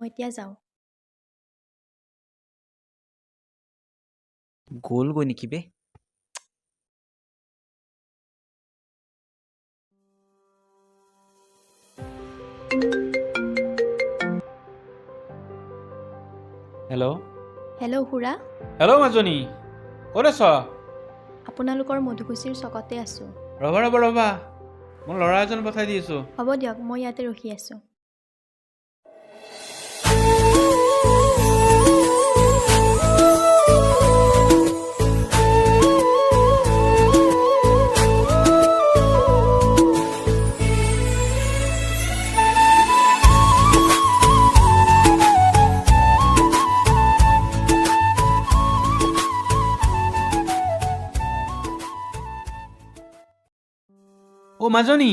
মই এতিয়া যাওঁ। গ'লগৈ নেকি বে? হেল্ল'। হেল্ল' খুৰা। হেল্ল' মাজনী, ক'ত আছ? আপোনালোকৰ মধুকুছিৰ চকতে আছোঁ। ৰ'বা ৰ'বা ৰ'বা, মই ল'ৰা এজন পঠাই দি আছোঁ। হ'ব দিয়ক, মই ইয়াতে ৰখি আছোঁ। অ' মাজনী,